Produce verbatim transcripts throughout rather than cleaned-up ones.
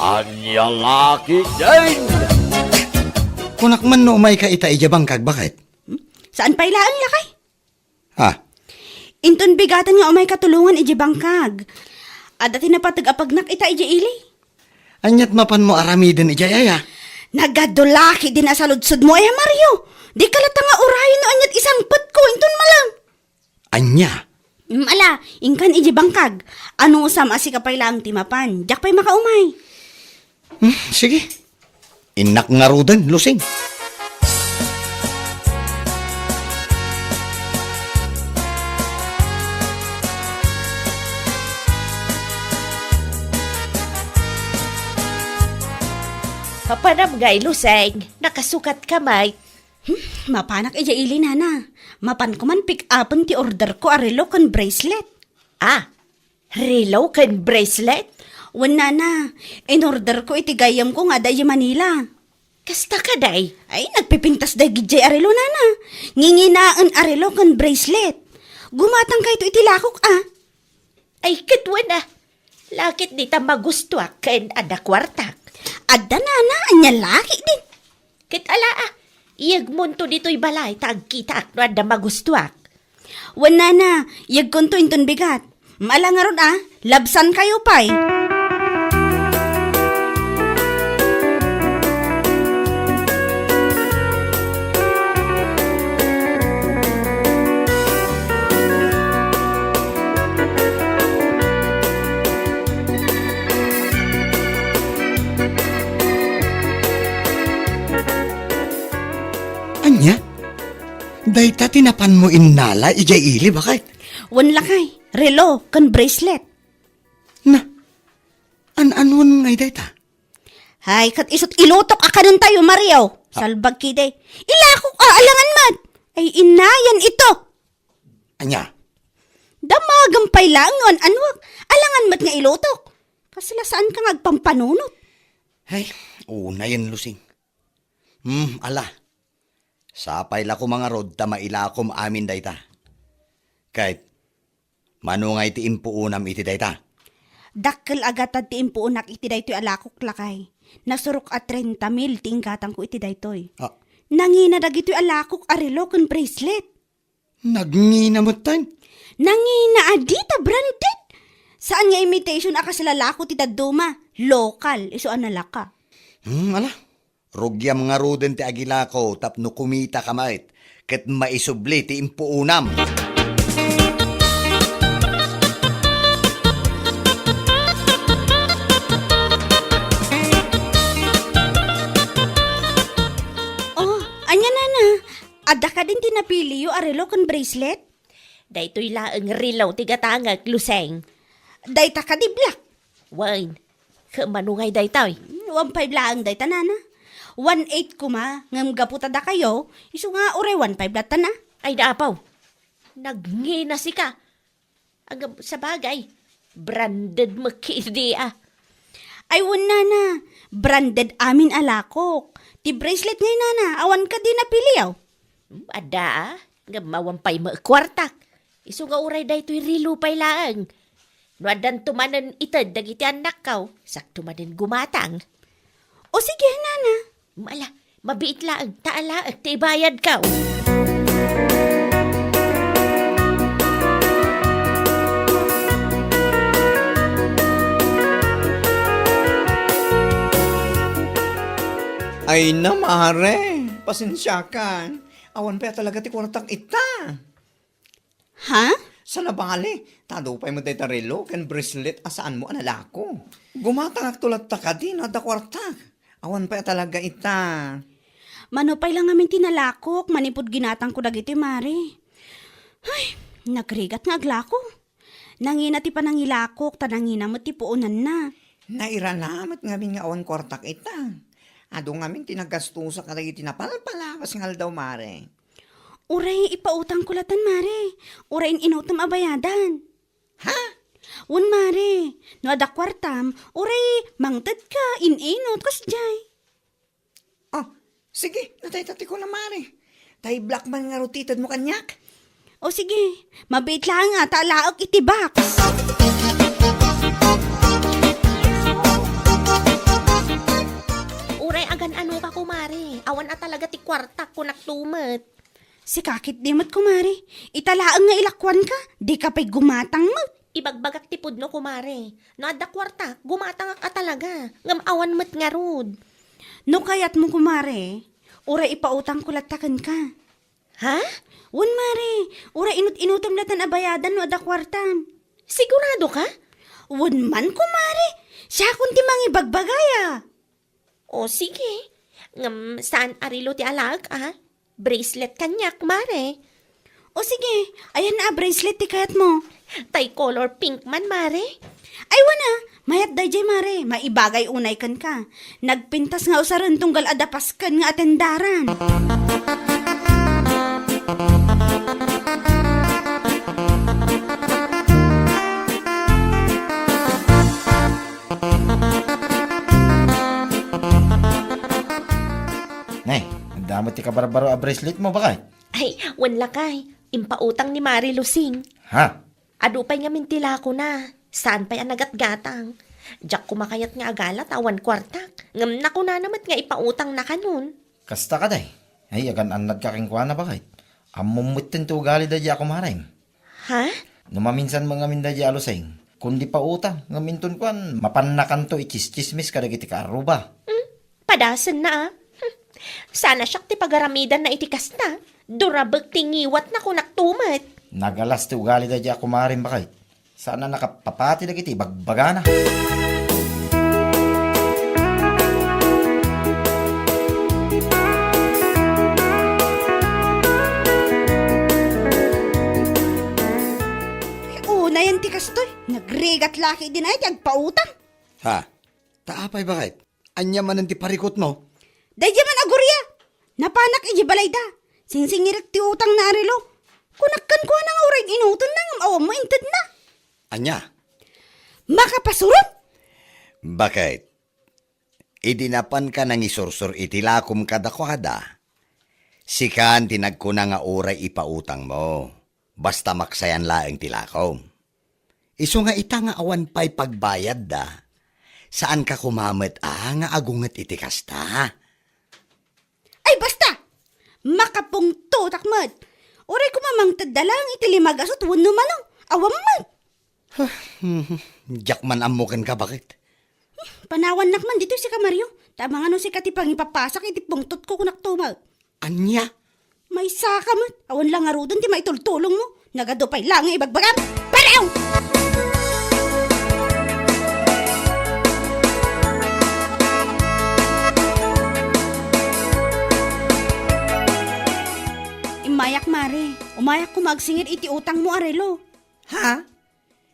Ania la ketdin? Kunak man no umayka ita idiay bangkag, baket? Hmm? Saan pay laeng, lakay? Ha? Inton bigaten nga umayka tulongan idiay bangkag. Adda ti napateg a pagnak ita idiay ili. Ania't mapanmo aramiden idiay aya? Nagadu la ketdin a saludsodmo aya, Mario. Dika latta nga urayen no ania't isangpetko inton malam. Ania? Mm, ala, inkan idiay bangkag. Anusam a sika pay laeng ti mapan. Diak pay makaumay. Hmm, sige. Innak ngaruden, Lusing. Mapanam ngay, Lusing? Nakasukatka met? Hmm, mapanak idiay ili, nana. Mapanko man pick-upen ti orderko a relo ken bracelet. Ah, relo ken bracelet? Wen, nana, inorderko iti gayyemko nga adda idiay Manila. Kasta kadi? Ay, nagpipintas dagiti a relo, nana. Nginginaen a relo ken bracelet. Gumatangkayto iti lakok, a. Ay, ket wen, a. Lakit dita magustuak ken adda kuartak. Adda, nana, ania lakit din. Ket ala, a. Iyegmonto ditoy balay ta agkitaak no adda magustuak. Wen, nana, iyegkonto inton bigat. Ala ngarud, a, labsankayo pay. Ania? Dayta ti napanmo innala idiay ili, baket? Wen, lakay, relo ken bracelet. Na, an-anuan ngay dayta? Hay, ket isut' ilutok a kanentayo, Mario. Ha? Salbag kidi. Ilakok a, alangan met. Ay, inayan ito. Ania? Damagem pay laeng no an-anuak. Alangan met nga ilutok. Kasla saanka nga agpampanunot. Hay, unayen, Lusing. Hmm, ala. Sapay la koma ngarud ta mailakom amin dayta. Ket, mano ngay ti impuonam iti dayta? Dakkel a gatad ti impuonak iti daytoy a lakok, lakay. Nasurok a trenta mil ti inggatangko iti daytoy. Ah. Nangina dagitoy a lakok a relo ken bracelet. Nagngina metten? Nangina a dita branded. Saan nga imitation a kasla lako ti dadduma. Lokal, isu a nalaka. Hmm, ala. Rugiam ngaruden ti agilako tapno kumitaka met ket maisubli ti impuonam. Oh, ania, nana? Adda kadin ti napiliyo a relo ken bracelet? Daytoy laeng relo ti gatangek, Lusing. Dayta kadi black? Wen. Ket mano ngay daytoy? One five laeng dayta, nana. One eight koma, ngem gapu ta dakayo, isu nga uray one five latta na. Ay, da apaw. Nagngina sika. Agam, sabagay, branded met kidi a. Ay, wen, nana, branded amin a lakok. Ti bracelet ngay, nana, awan kadi napiliyo? Hmm, adda a, ngem awan pay met kuartak. Isu nga uray daytoy relo pay laeng. No addanto manen ited dagiti annakko, sakto manen gumatang. O sige, nana. Ala, mabiit laeng, ta alaek ti ibayadko. Ay na, mare, pasensiakan. Awan pay a talaga ti kuartak ita. Ha? Saan a bale, ta adu pay met dayta relo ken bracelet a saanmo a nalako. Gumatangakto latta kadi no adda kuartak. Awan pay a talaga ita. Mano pay la ngamin ti nalakok manipud ginatangko dagiti, mare. Ay, nagrigat nga aglako. Nangina ti panangilakok, ta nangina met ti puonanna. Nairana met ngamin nga awan kuartak ita. Adu ngamin ti naggastosak kadagiti napalpalabas nga aldaw, mare. Uray ipautangko latan, mare. Uray in-inutem a bayadan. Ha? Wen, mare. No adda kuartam, uray mangtedka, in-inut, kasdiay. Oh, sige, natay ta ti kuna, mare. Tay black man nga rutitedmo kaniak. O sige, mabiit laeng a ta alaek iti box. Kunakto met. Sika ketdi met, kumare. Ita laeng nga ilakuanka, dika pay gumatang met. Ibagbagak ti pudno, kumare. No adda kuartak, gumatangak a talaga. Ngem awan met ngarud. No kayatmo, kumare, uray ipautangko latta kenka. Ha? Wen, mare, uray inut-inutem latta a bayadan no adda kuartam. Sigurado ka? Wen man, kumare. Siakon ti mangibagbagaya. O, sige. Ngem saan a relo ti alaek, a? Bracelet kaniak, mare. O, sige. Ayan a bracelet ti kayatmo. Tay color pink man, mare. Ay, wen a. Mayat daydiay, mare. Maibagay unay kenka. Nagpintas nga usaren tunggal adda pasken nga atendaran. Nay, adda met ti kabarbaro a bracelet mo, bakay? Ay, wen lakay. Impautang ni Mari Lusing. Ha? Adu pay ngamin ti lakona. Saan pay a nagatgatang. Diak koma kayat nga agala ta awan kuartak. Ngem nakunana met nga ipautangna kanon. Kasta kadi? Ay, agan-annadka kenkuana, bakay? Ammom metten ti ugali daydiay a kumarem. Ha? No maminsan met ngamin daydiay a Lusing, kundi pautang, ngem inton kuan, mapannakanto itsistsismis kadagiti kaarruba. Hmm? Padasenna, a. Hmm. Saan a siak ti pagaramidanna iti kasta. Durabek ti ngiwatna, kunakto met. Nagalas ti ugali daydiay a kumarem, bakay. Saan a nakapapati dagiti ibagbagana. Ay, unayen ti kastoy. Nagrigat la ketdin ay ti agpautang. Ha? Ta apay, bakay? Ania manen ti parikutmo? Daydiay man a Guria. Napanak idiay balayda. Singsingirek ti utangna a relo. Kunak kenkuana nga uray inutenna ngem awan met intedna. Ania? Makapasurom! Bakay? Idi napanka nangisursor iti lakom kadakuada, sikan ti nagkuna nga uray ipautangmo. Basta maksayan laeng ti lakom. Isu nga ita nga awan pay pagbayadda, saanka koma met a nga agunget iti kasta. Ay, basta! Makapungtotak met! Uray koma mangtedda laeng iti lima gasut wenno manong, awan met! Diak man ammo kenka, bakay. Panawannak man ditoy sika, Mario. Ta amangan no sika ti pangipapasak iti pungtotko, kunakto met. Ania? Maysaka met. Awan la ngaruden ti maitultulongmo. Nagadu pay laeng nga ibagbagam. Parew! Immayak, Mare. Umayak koma agsingir iti utangmo a relo. Ha?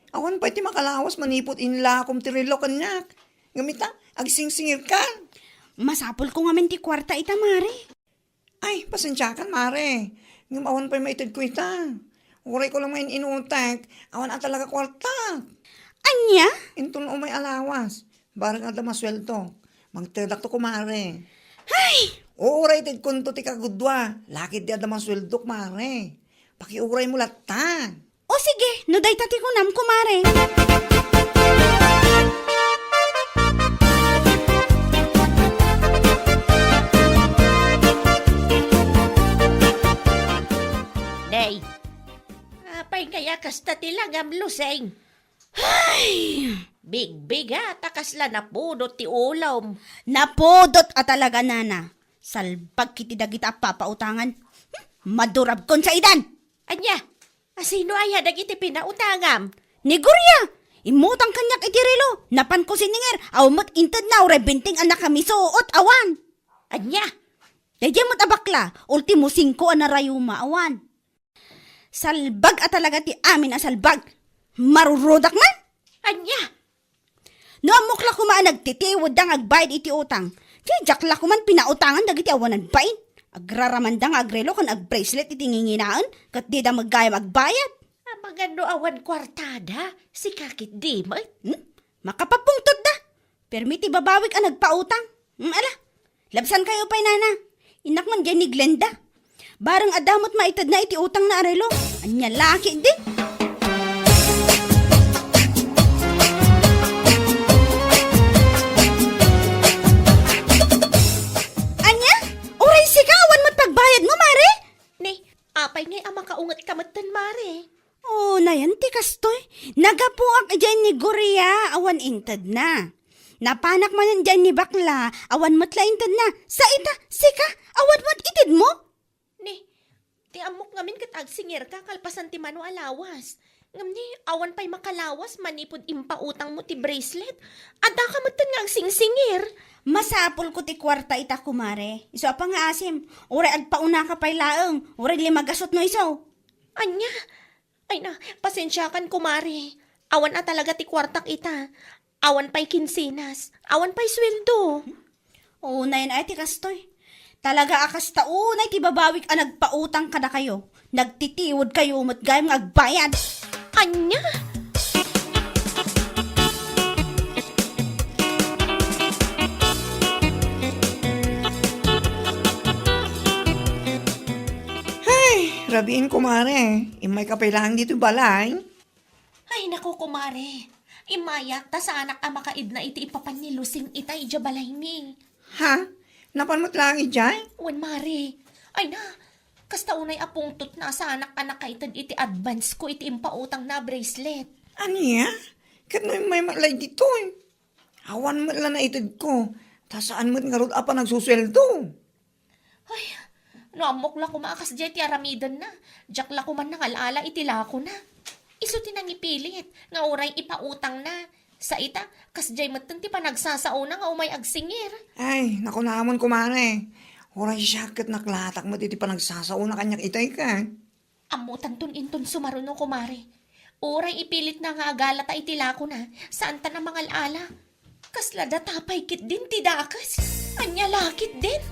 Awan pay ti makalawas manipud inlakom ti relo kaniak. Ngem ita, agsingsingirkan. Masapulko ngamin ti kuarta ita, Mare. Ay, pasensiakan, Mare. Ngem awan pay maitedko ita. Urayko la nga in-inutek, awan a talaga kuarta. Ania? Inton umay a lawas, bareng adda masueldok, mangtedakto, kumare. Ay! Uray itedkonto ti kagudua, laketdi adda masueldok, Mare. Pakiuraymo latta. O sige, no dayta ti kunam, kumare. Day, apay ngay a kasta ti langam, Lusing? Ay! Bigbigat a kasla napudot ti ulom. Napudot a talaga, nana. Salbag kiti dagita a papautangan. Hmm, madurabkon saidan! Ania? Asino aya dagiti pinautangam? Ni Gloria! Immutang kaniak iti relo. Napanko siningir, awan met intedna, uray benteng a nakamisuot, awan. Ania? Daydiay met a bakla, ultimo singko a narayuma, awan. Salbag a talaga ti amin a salbag. Marurudak man! Ania? No ammok la koma a nagtitiwedda nga agbayad iti utang, diak la koman pinautangan dagiti awanan bain. Agraramanda nga agrelo ken agbracelet iti nginginaen, ket dida met gayam agbayad. Amangan no awan kuartada, sika ketdi met. Hmm? Makapapungtotda. Permi ti babawik a nagpautang. Hmm, ala, labsankayo pay, nana. Innak man diay ni Glenda. Bareng adda met maitedna iti utangna a relo. Ania la ketdi? Ania? Uray sika, awan met pagbayad ti intedna. Napanak manen diay ni bakla, awan met la intedna. Sa ita, sika, awan met itedmo? Ni, ti ammok ngamin ket agsingirka kalpasan ti mano a lawas. Ngem ni, awan pay makalawas manipud impautangmo ti bracelet. Addaka metten nga agsingsingir. Masapulko ti kuarta ita, kumare. Isu a pangngaasim, uray agpaunaka pay laeng, uray lima gasut no isu. Ania? Ay na, pasensiakan, kumare. Awan a talaga ti kuartak ita. Awan pay kinsenas. Awan pay sueldo. Unayen ay ti kastoy. Talaga a kasta unay ti babawik a nagpautang kadakayo. Nagtitiwedkayo met gayam nga agbayad. Ania? Hay, rabiin, kumare. Immayka pay laeng ditoy balay. Ay, naku, kumare. Immayak ta saanak a makaidna iti ipapan ni Lusing ita idiay balaymi. Ha? Napan met laeng idiay? Wen, mare. Ay na, kasta unay a pungtotna a saanak a nakaited iti advance ko iti impautangna a bracelet. Ania? Ket no immay met la ditoy? Awan met la naitedko, ta saan met ngarud a panagsusueldo. Ay, no ammok la koma a kasdiay ti aramidenna, diak la koma nangal-ala iti lakona. Isu ti nangipilit nga uray ipautangna. Sa ita, kasdiay metten ti panagsasaona nga umay agsingir. Ay, nakunamon, kumare. Uray siak ket naklatak met iti panagsasaona kaniak itay ket. Ammotanton inton sumaruno, kumare. Uray ipilitna nga agalata iti lakona, saantan a mangal-ala. Kasla data pay ketdin ti dakes. Ania la ketdin?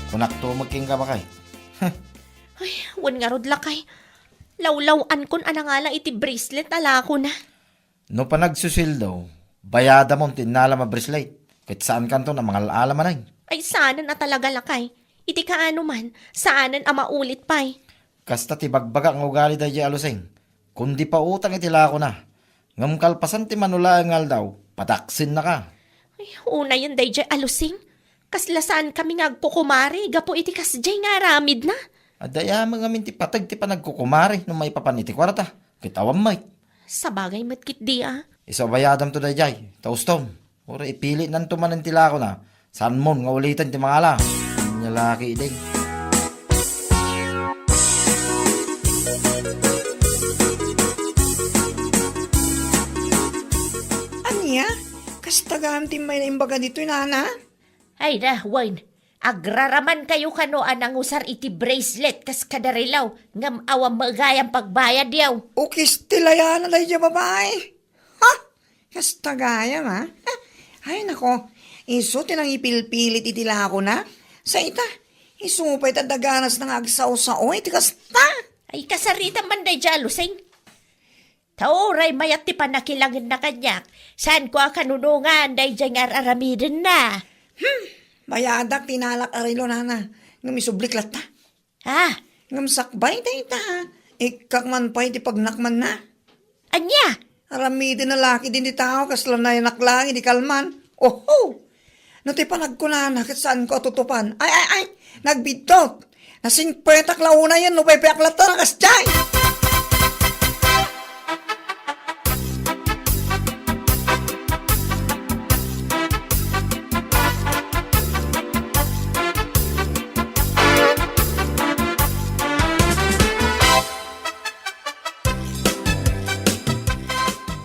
Kunakto met kenka, baket. Ay, wen ngarud, lakay. Lawlaw-ankon a nangala iti bracelet a lakona. No panagsusueldo, bayadamon ti innalam a bracelet, ket saankanton a mangal-ala manen. Ay, saanen a talaga, lakay. Iti kaano man, saanen a maulit pay. Kasta ti bagbagak nga ugali daydiay a Lusing. Kundi pautang iti lakona. Ngem kalpasan ti mano laeng nga aldaw, padaksennaka. Ay, unayen daydiay a Lusing. Kasla saankami nga agkukumare gapu iti kasdiay nga aramidna. Adda aya met ngamin ti pateg ti panagkukumare no maipapan iti kuarta. Ket awan met. Sabagay met ketdi a. Isu a bayadamto daydiay, ta ustom. Uray ipilitnanto manen ti lakona. Saanmon nga uliten ti mangala. Ania la ketdin? Ania? Kasta gayam ti immay imbaga ditoy, nana? Ay da, wen, agraramankayo kano a nangusar iti bracelet kas kadarilaw, ngem awan met gayam pagbayadyo. Ukis ti layana daydiay a babai. Ha? Kasta gayam, ha? Ay, nako. Isu ti nangipilpilit iti lakona. Sa ita, isu pay ta daganasna nga agsao-sao iti kasta. Ay, kasarita man daydiay a Lusing. Ta uray mayat ti pannakilangenna kaniak, saanko a kanunongan daydiay nga ar-aramidenna. Hmm, bayadak ti inalak a relo, nana, ngem isublik latta. Ah. Ngem sakbay dayta, ikkak man pay ti pagnakmanna. Ania? Aramidenna la ketdin ti tao kasla nayanak laeng idi kalman. Oho! No ti panagkunana ket saanko a tutupan. Ay, ay, ay! Nagbiddut! Nasingpetak la unayen no paypayak latta a kasdiay!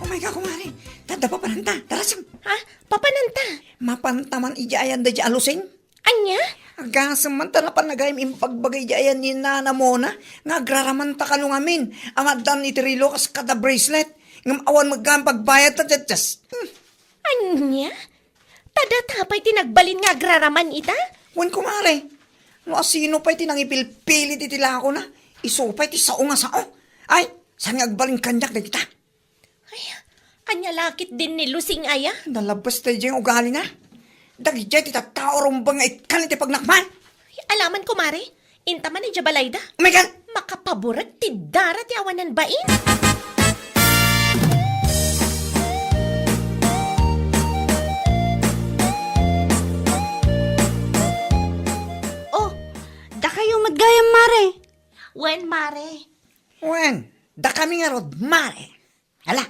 Oh my God, kumare! Tadda papananta! Darasam! Ha? Papananta? Mapanta man idiay ayan daydiay a Lusing? Ania? Agasem man ta napan gayam impagbaga idiay ayan ni Nana Mona nga agraramanta kano ngamin a maaddan iti relo kas kada bracelet. Ngem awan met gayam pagbayadta, Jajjas. Hmm. Ania? Ta data pay ti nagbalin nga agraraman ita? Wen, kumare. No asino pay ti nangipilpilit iti lakona, isu pay ti sao nga sao. Ay, saan nga agbalin kaniak dagita? Ay, ania la ketdin ni Lusing aya? Nalabes daydiay nga ugalina. Dagiti tattao rumbeng nga ikkan iti pagnakman. Ay, alaman, kumare. Inta man idiay balayda. Oh my God! Makapaburek ti dara ti awanan bain. Oh, Dakayo met gayam, mare. Wen, mare. Wen, dakami ngarud, mare. Hala,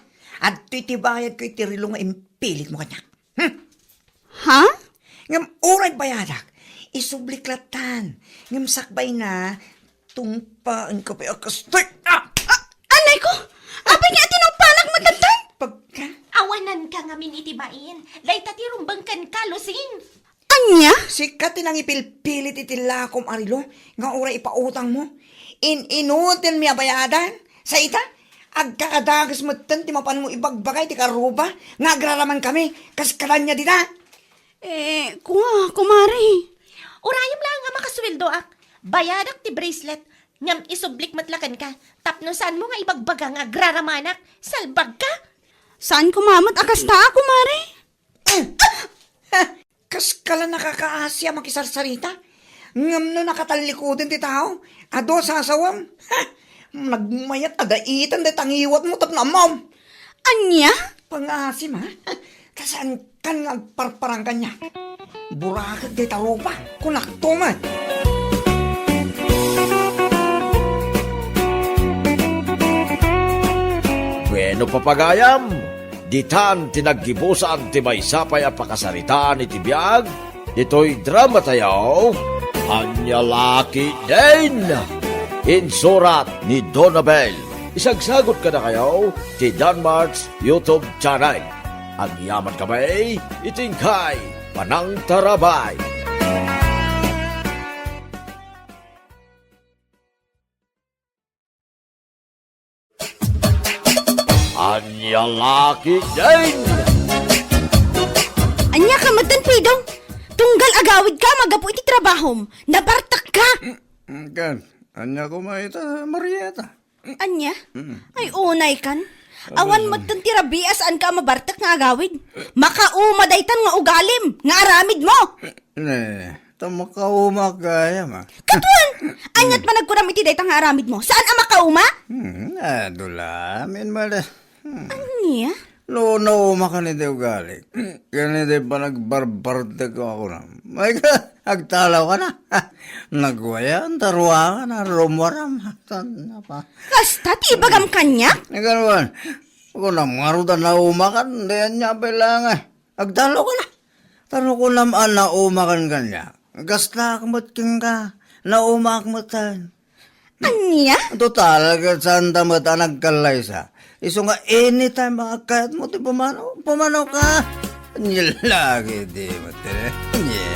adtoy ti bayadko iti relo nga impilitmo kaniak. Hmm? Ha? Ngem uray bayadak, isublik lattan. Ngem sakbayna, tungpaenko pay a kastoy. Ah! Ah! Anay ko! Apay nga tinungpanak met lattan? Pagka? Awananka ngamin iti bain. Dayta ti rumbeng kenka, Lucing. Ania? Sika ti nangipilpilit iti lakom a relo nga uray ipautangmo. In-inutilmi a bayadan. Sa ita, agkakadages metten ti mapanmo ibagbaga iti karuba nga agraramankami kas kadania dita. Eh, kua, kumare. Urayem laeng a makasueldoak. Bayadak ti bracelet, ngem isublik met la kenka tapno saanmo nga ibagbaga nga agraramanak. Salbagka! Saan koma met a kasta, kumare? Kaskala nakakaasi a makisarsarita. Ngem no nakatallikudan ti tao, adu a sasawem. Nagmayat a daitan dayta ngiwatmo tapno ammom. Ania? Pangasim, ha? Ta saankan nga agparparang kaniak. Burakek dayta rupa, kunakto met. Bueno, papagayam, ditan ti naggibusan ti maysa pay a pakasaritaan iti biag ditoy dramatayo, Ania La Ketdin. Insurat ni Donabel. Isagsagut kadakayo ti Danmark's YouTube channel. Agyaman kami iti inkay panangtarabay. Ania La Ketdin! Ania ka metten, Pidong? Tunggal agawidka a manggapu iti trabahom, nabartekka! Mm, kan, ania koma ita, Marieta? Ania? Mm. Ay, unay kan. Awan metten ti rabii a saanka a mabartek nga agawid. Makauma daytan nga ugalim, nga aramidmo! Ne, ta makauma gayam, a. Katuan! Aniat managkunam iti dayta nga aramidmo? Saan a makauma? Hmm, adu la, amin mala. Hmm. Ania? No, naumakan iti ugali. Ken iti panagbarbartek a kunam. Ay ka, agtalawka na. Nagwayan, taruangan, a rumwaram. Saan na pa? Kasta ti ibagam kaniak? Ikaw naman, kunam ngarud a naumakan, di ania pay laeng, a. Agtalawka na. Ta no kunam a naumakan kaniak, kastaak met kenka, naumaak metten. Ania? Total, ket saanta met a nagkallaysa. Isu nga anytime a kayatmo ti pumanaw, pumanawka. Ania la ketdi met, eh. Ania?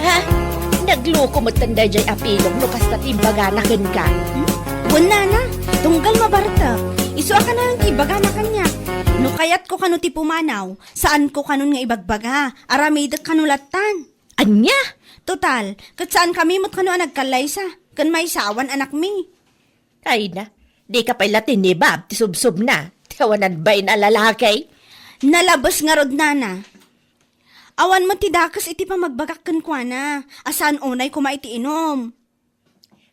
Ha? Nagloko metten daydiay a Pidong no kasta ti imbagana kenka. Hmm? Wen, nana, tunggal mabartek. Isu a kanayon ti ibagana kaniak. No kayatko kano ti pumanaw, saanko kanon nga ibagbaga. Aramidek kano lattan. Ania? Total, ket saankami met kano a nagkallaysa, ken maysa awan anakmi. Ay na, dika pay la tinibab ti subsobna, ti awanan bain a lalaki. Nalabes ngarud, nana. Awan met ti dakes iti pamagbagak kenkuana, a saan unay koma iti inum.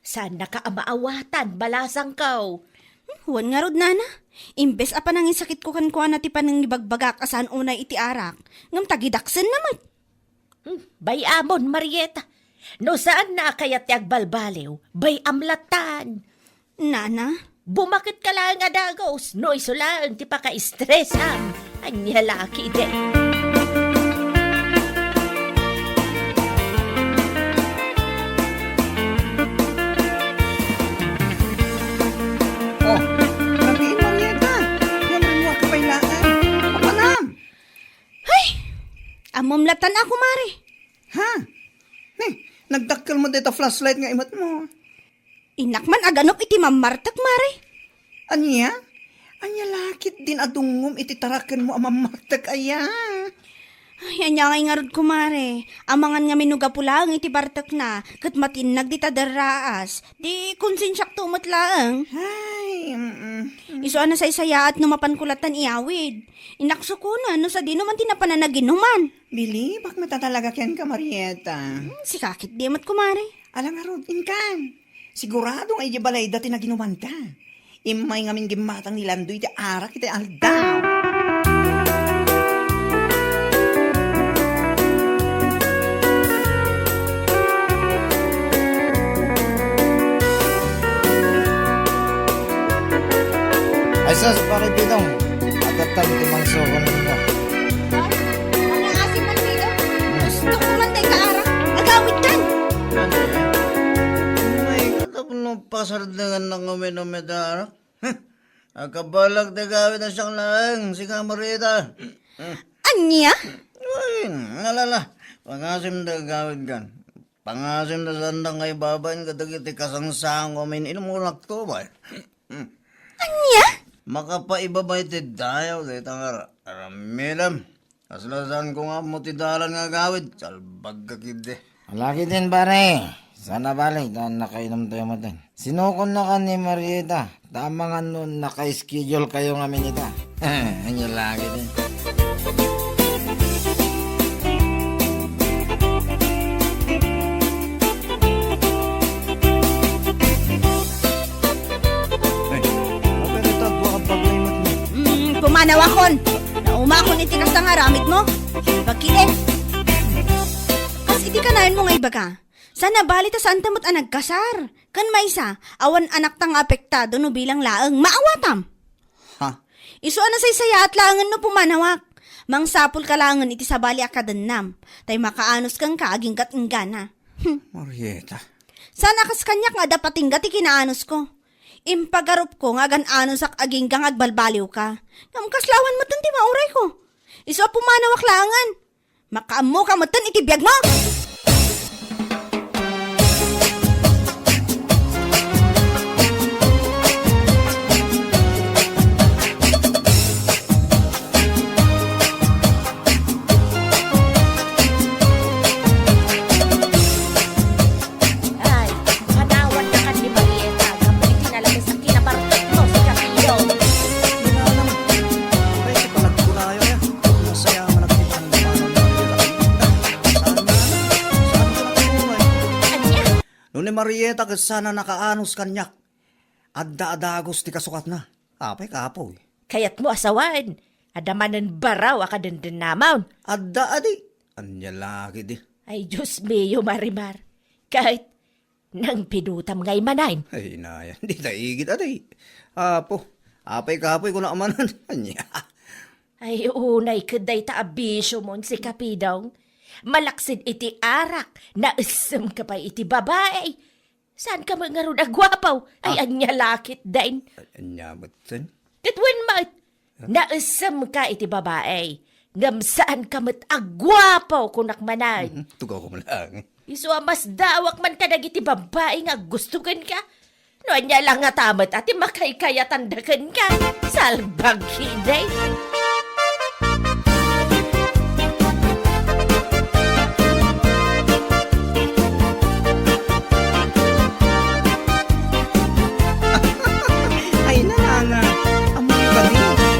Saannaka a maawatan, balasangko. Hmm, wen ngarud, nana. Imbes a panangisakitko kenkuana ti panangibagbagak a saan unay iti arak, ngem tagidaksenna met. Hmm, bay-amon, Marieta. No saanna a kayat ti agbalbaliw, bay-am lattan. Nana? Bumaketka laeng a dagus, no isu laeng ti pakaistresam. Ania la ketdi. Oh, rabiin, Marieta. Ngem rimmuarka pay laeng. Apanam? Hay! Ammom lattan a, kumare. Ha? Ni, nagdakkel met dayta flashlight nga imatmo. Innak man aganop iti mammartek, mare. Ania? Ania la ketdin a dungngom iti tarakenmo a mammartek aya? Ay, ania ngay ngarud, kumare? Amangan ngamin no gapu laeng iti bartekna, ket matinnag dita derraas. Di konsensiakto met laeng. Ay, mm, mm. Isu a nasaysayaat no mapanko lattan iyawid. Innak sukonen no sadino man ti napan a naginuman. Bilibak met a talaga kenka, Marieta. Hmm, sika ketdi met, kumare. Ala ngarud, inkan. Sigurado nga idiay balayda ti naginumanda. Immay ngamin gimmatang ni Landoy ti arak iti aldaw. Ay sus, Pare Pidong. Adda ti mangsukon ninyo. Ay, ang asim man, Pidong. Gusto ko man tayo kaarak. Agawid kan. Ano yan? May katapno pasardengan na kami na may darak. Huh. Agkabalag ti gawid a siak laeng, sika Marita. Ania? Ay, alala. Pangasim ti gawid kan. Pangasim ti sanda nga ibabain kadagiti kasangsango amin ilmo nakto ba? Ania? Makapaibabay ti dayaw dayta nga aramidem. Kasla saan ko nga ammo ti dalan nga agawid, salbag ka ketdi. Alakiden, pare. Sana bale, ta nakainum tayo maten. Sinukon na ka ni Marieta. Tama nga no naka-schedule kayo nga minita. Anya lagi din. Ay, okay na ito. Buwag ang pagmay mo. Hmm, pumanawakon. Naumakon iti kasta nga aramid mo. Bakit eh? Kas iti kanayon mo nga ibaga, sana bali ta saan ta met a nagkasar. Ken maysa, awan anakta nga apektado no bilang laeng. Maawatam! Ha? Isu a nasaysayaat laengen no pumanawak. Mangsapul ka laengen iti sabali a kadennam. Tay makaanus kenka aginggat inggana. Hmm. Marieta. Sana kas kaniak nga adda patingga ti kinaanusko. Impagarupko nga agan-anusak agingga nga agbalbaliwka. Ngem kasla awan metten ti maurayko. Isu a pumanawak laengen. Makaammoka metten iti biagmo! Ay, panawan na kan ni Marieta, gapu iti nalabes a kinabartek mo, si Kapilong. Ay, iti panagkunayo, ya. Masaya nga nagkita ng panang Marieta. Saan na? Saan ka nakatulay? Anya? No ni Marieta, ket sana nakaanus kaniak. Adda a dagus ti kasukatna. Apay, kapoy. Kayatmo a sawen, adda manen baraw a kadendennamon. Adda, adi. Anya lagi di. Ay, Dios mio, Marimar. Ket, nang pidutam ngay manen. Ay, inayan, di ta igit, adi. Apo, apay kapoy ko na amanan. Anya. Ay, unay ket dayta a bisio mon, si Kapidong. Malaksid iti arak, naessem ka pay iti babae. Saan ka met ngarud a guapo? Ay, ah. Anya lakit den? Anya met ten? Ket wen met, naessem ka iti babae, ngem saan ka met a guapo, kunak manen. Mhm, tugaw ko man lang. Isu a masdaawak man kadagiti babae nga aggusto kenka. No anya la ngata met a ti makaykayatanda kenka. Salbag, kiday. Ay, nana, ammoyo kadi,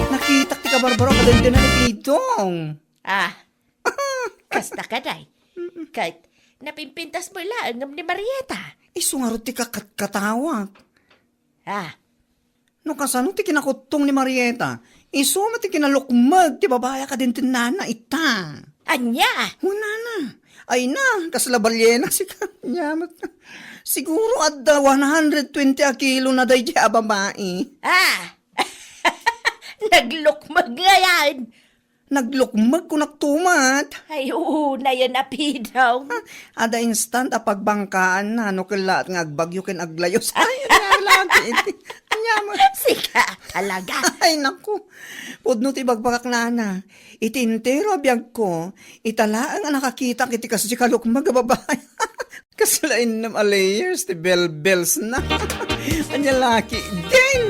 nakitak ti kabarbaro a kadendena ni Pidong. Ah, kasta ka, day. Ket, napimpintas mo laeng ngem ni Marieta. Isu ngarud ti kakatkatawak. Ah. No kasano ti kinakuttong ni Marieta, isu met ti kinalukmeg ti babae a kadendennana ita. Anya? Hunana. Ay na, kasla balyena, sika. Anya met. Siguro adda one hundred twenty a kilo na daydiay a babae. Ah! Naglukmeg ngayan. Naglukmeg kunak tumat. Ay, unayen a Pidong. Ah, ada instant a pagbangkaanna, no kellaat nga agbagyo ken aglayos. Ay, anya lagi iti. Anya mo. Sika talaga. Ay, naku. Pudno ti bagbagak, nana. Iti entero a biagko, ita laeng a nakakitak iti kasdi kalukmeg a babae. Kasla innem a layers ti belbelsna. Anya laki din!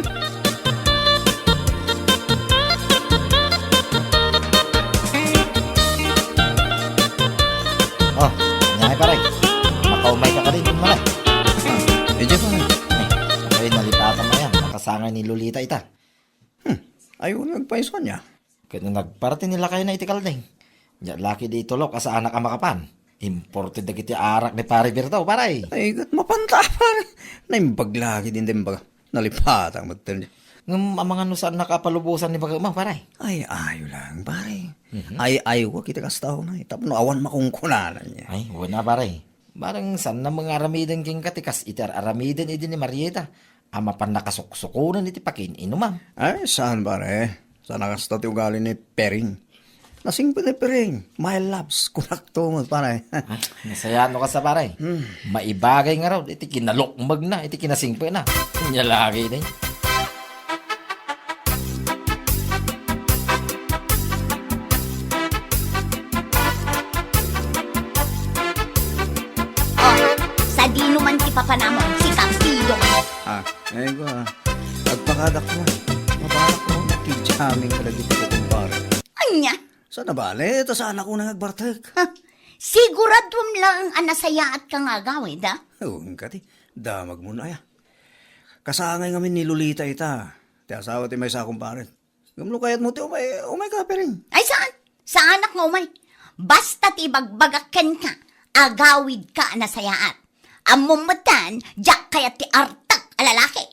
Oh, anya, pare. Makaumay ka kadin, pare. Ah, medyo, pare. Eh, okay, nalipatan mo yan. Nakasangay ni Lolita ita. Hmm, ayaw nagpaiso niya. Ket no nagparti ni lakayna iti kalding, nya laki di tulok a saanak a makapan. Imported dagiti arak ni Pare Berto, pare. Ay, ket mapanta, pare. Naimbag lagi din, din baga. Nalipatang magtuldi. Ngem amangan no saannaka a palubosan ni bagama, pare. Ay, ayo lang, pare. Mhm. Ay, ayo ko kita kasta unay. Tapno awan makunkunanan niya. Ay, wen a, pare. Barang saanna nga aramiden kenka ti kas iti ar-aramiden idi ni Marieta a mapan nakasuksukonen iti pakiin-inumam. Ay, saan, pare? Saan a kasta ti ugali ni Pering? Nasingpet ni Pering. My loves, kunakto met, pare. Ay, nasayaat no kasta, pare. Hmm. Maibagay ngarud iti kinalukmegna, iti kinasingpetna. Ania lagi, day. Oh, sadino man ti papanamon, si Campido? Ah, ay ko, ah. Agpakadakuan. Mabalak ko, makijamming kadagiti kukumpare. Ania? Saan a bale, ta saanak unay nga agbartek. Ha? Siguraduam laeng a nasayaatka nga agawid, ha? Wen kadi, damagmon aya. Kasangay ngamin ni Lolita ita, ti asawa ti maysa a kumpare. Ngem no kayatmo ti umay, umayka, Pering. Ay, saan? Saanak nga umay. Basta ti ibagbagak kenka, agawidka a nasayaat. Ammom metten, diak kayat ti artek a lalaki.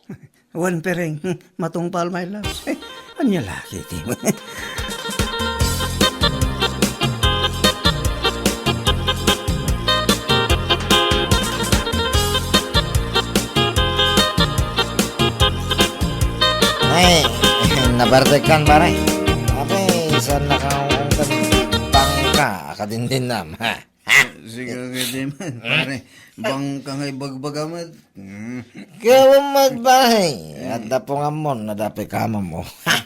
Wen, Pering, matungpal, my loves. Ania lagi ti Ay, nabartekkan, pare. Apay, saan nakaungkad bangka a kadindinnam, ha? Ha? Sige, sige, di man, pare. Bangka nga ibagbaga met. Hmm. Kaya met, pare. Adda pungammon, nadapay kamammo. Ha?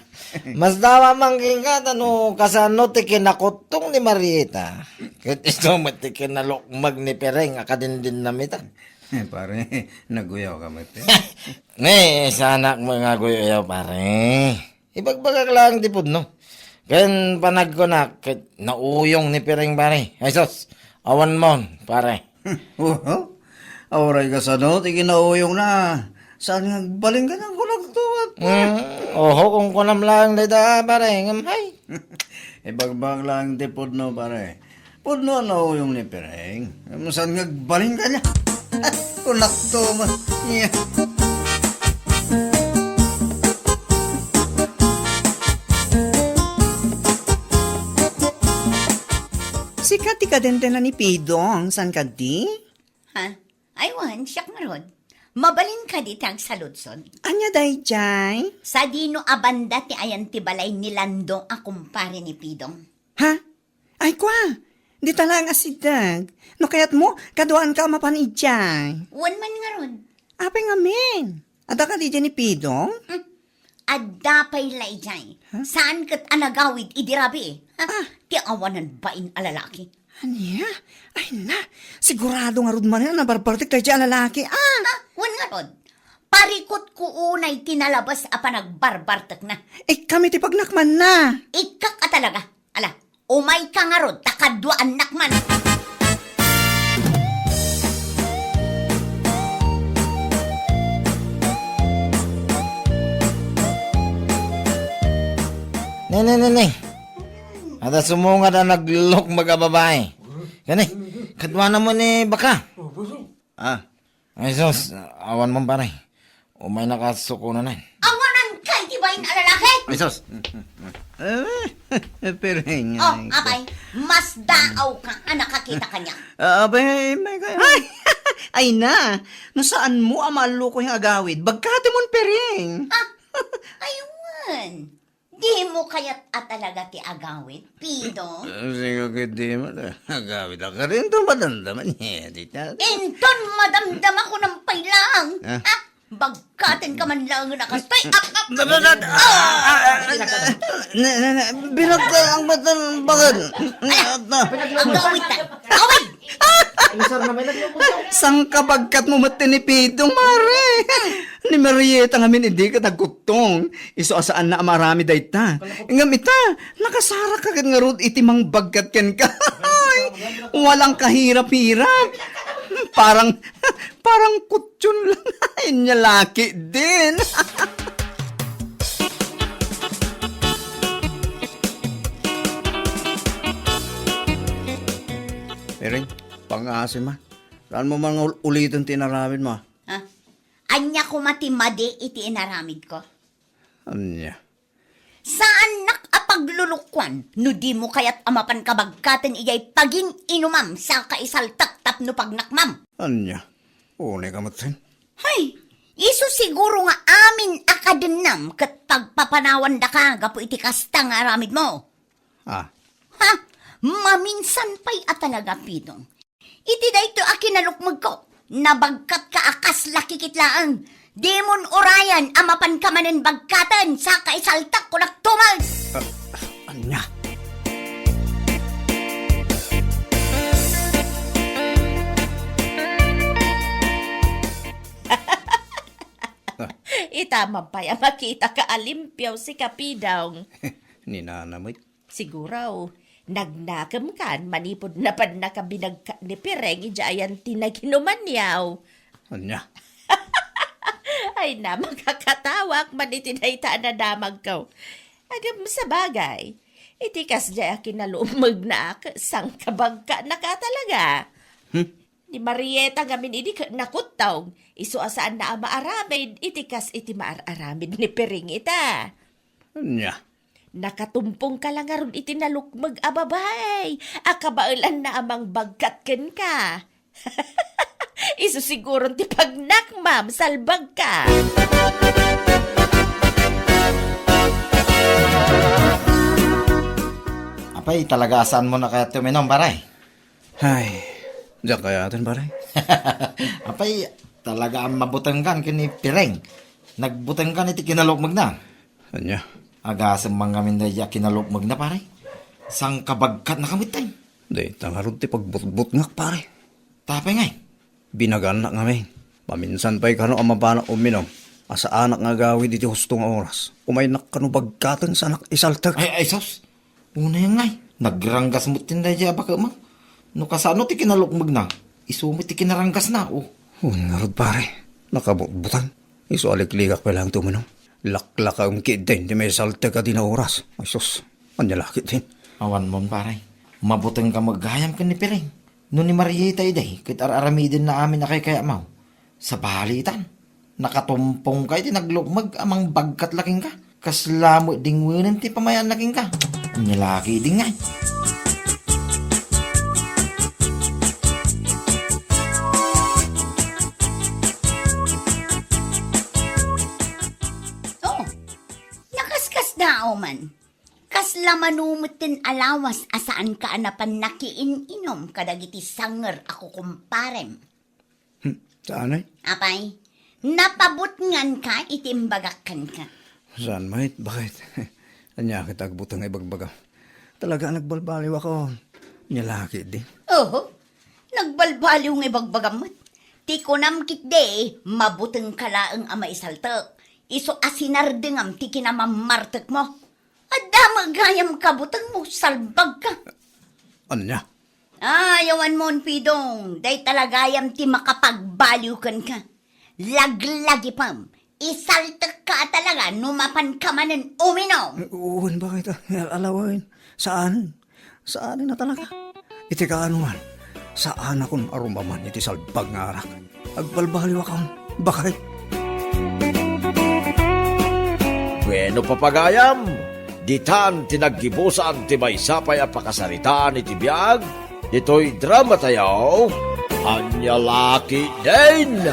Masdawa man kenka, ta no kasano ti kinakuttong ni Marieta. Ket isu met ti kinalukmeg ni Pering a kadindinnam ita. Eh, pare, naguyawka met, eh. Ne, saanak nga aguyawak, pare. Ibagbagak laeng ti pudno. Ken panagkunak, ket nauyong ni Pering, pare. Ay, sus, awan mon, pare. Wow! Uray kasano ti kinauyongna? Saan nga agbalin kaniak, kunakto met. Hmm, oho, kunkunam laeng dayta, pare, ngem hay. Ibagbagak laeng ti pudno, pare. Pudno a nauyong ni Pering. Ngem saan nga agbalin kaniak? Kunakto met. Nia. Sika ti kadendena ni Pidong, saan kadi? Ha? Ay, wen, siak ngarud. Mabalin kadi ti agsaludsod? Ania daydiay? Sadino a banda ti ayan ti balay ni Lando a kumpare ni Pidong? Ha? Ay, kua! Dita laeng a sideg. No kayatmo, kaduaanka a mapan idiay. Wen man ngarud. Apay ngamin? Adda kadi idiay ni Pidong? Hmm. Adda pay la idiay. Huh? Saan ket a nagawid idi rabii? Ha? Ah. Ti awanan bain a lalaki. Ania? Ay na, sigurado ngarud manen a nabarbartek daydiay a lalaki, ah! Ah, wen ngarud. Parikutko unay ti nalabes a panagbarbartekna. Ikkami ti pagnakmanna. Ikkak a talaga. Ala, umayka ngarud, ta kaduaannak man. Ne, ne, ne, ne. Adda sumungad a naglukmeg a babai. Kani, kaduana mo ni baka. Ah. Ay, sus, awan mo, pare. Umay nakasukunanan. Awanan kay ti bain a lalaki? Ay, sus. Eh, Pering, oh, ay, apay, masdaawka a nakakita kaniak. Ah, apay, may kayo. Ay, ay na, no saan mo a maalluko yung agawid, bagkatimon, Pering. Ah, aywan. Dimo kayat a talaga ti agawid, Pidong? Ah, sige, ket dimo ta agawid a karinto madamdama niya, di ta. Inton madamdama ko nang pay laeng, ah, ha? Bagkaten ka man laeng a kastoy. Ap, ap. Da, da, da, da. Ah, ah, ah, ah, ne, ne, ne, binagka ang mata ng bagad. Ala, agawid ta. Agawid! Sangkabagkat mo met ti ni Pidong, mare. Ni Marieta ngamin idi ket nagkuttong. Isu a saanna a maaramid dayta. Ngem ita, nakasarak ka ket ngarud iti mangbagkat kenka. Walang kahirap-hirap. Parang, parang kutyon lang. Ania laki din. Pering, Pangasim, a. Saanmo man nga ul-, uliten ti inaramidmo, a. Ha? Ania koma ti madi iti inaramidko? Ania? Saannak a paglulukuan no dimo kayat a mapan kabagkaten idiay pagin-inumam saka isaltek tapno pagnakmam. Ania? Unay ka met, Sen? Hay, isu siguro nga amin a kadennam ket pagpapanawandaka gapu iti kasta nga aramidmo. Ah. Ha? Maminsan pay a talaga, Pidong. Iti daytoy a kinalukmegko, nabagkatka a kas lakikit laeng. Dimon urayan a mapanka manen bagkaten, saka isaltek kunak tumaw. Ah, ania? Ita man pay a makitaka a limpio, sika, Pidong. Ni Nana met. Siguro, nagnakemkan manipud napannaka binagkat ni Pireng idiay ayan ti naginumanyo. Ania? Ay na, makakatawak man iti dayta a nadamagko. Agam sabagay, iti kasdiay a kinalukmegnak, sangkabagkanaka talaga. Hmm? Ni Marieta ngamin idi ket nakuttog, isu a saanna a maaramid iti kas iti maar-aramid ni Pireng ita. Ania? Nakatumpongka la ngarud iti nalukmeg a babae a kabaelanna a mangbagkat kenka. Isu siguron ti pagnakmam, salbagka. Apay, talaga a saanmo a kayat ti uminom, pare? Ay, diak kayaten, pare. Apay, talaga a mabutengkan ken ni Pireng. Nagbutengkan iti kinalukmegna. Ania? Agasem man ngamin daydiay a kinalukmegna, pare. Sangkabagkatnaka met, tay. Dayta ngarud ti pagbutbutngak, pare. Tapay ngay? Binagannak ngamin. Maminsan pay kano a mapanak uminom a saanak nga agawid iti husto nga oras. Umaynak kano bagkaten sanak isaltek. Ay, ay, sus! Unay ngay, nagranggas met ti daydiay a baketmo. No kasano ti kinalukmegna, isu met ti kinaranggasna, o. Wen ngarud, pare, nakabutbuteng. Isu a liklikak pay laeng ti uminom. Laklakaem ketdin ti maisaltek a dina oras. Ay sus, ania la ketdin? Awan mon, pare. Mabutengka met gayam ken ni Pireng. No ni Marieta idi ket ar-aramidenna amin a kaykayatmo, sabalitan. Nakatumpongka iti naglukmeg a mangbagkat la kenka. Kasla met dingwenen ti pamayaanna kenka. Ania la ketdin ngay? Oh, nakaskasdaaw man. Kasla mano metten a lawas a saanka a napan nakiin-inom kadagiti sanger a kukumparem? Hmm, saan ay? Apay, napabutnganka iti imbagak kenka. Saan met, bakit? Ania ket agbuteng nga ibagbagam? Talaga a nagbalbaliwakon. Ania la ketdi? Oho, nagbalbaliw nga ibagbagam met. Ti kunam ketdi, mabutengka laeng a maisaltek. Isu a sinardengam ti kinamammartekmo. Adda met gayam kabutengmo, salbagka. Ania? Ay, awanmon, Pidong, dayta la gayam ti makapagbaliw kenka. Laglagipem, isaltekka a talaga no mapanka manen uminom. Wen, bakit? Al-, alawen. Saan? Saan a talaga? Iti kaanoan, saanakon a rumaman iti salbag nga arak. Agbalbaliwakon, bakit? Bueno, papagayam, ditan ti naggibusan ti maysa pay a pakasaritaan iti biag ditoy dramatayo, Ania la ketdin!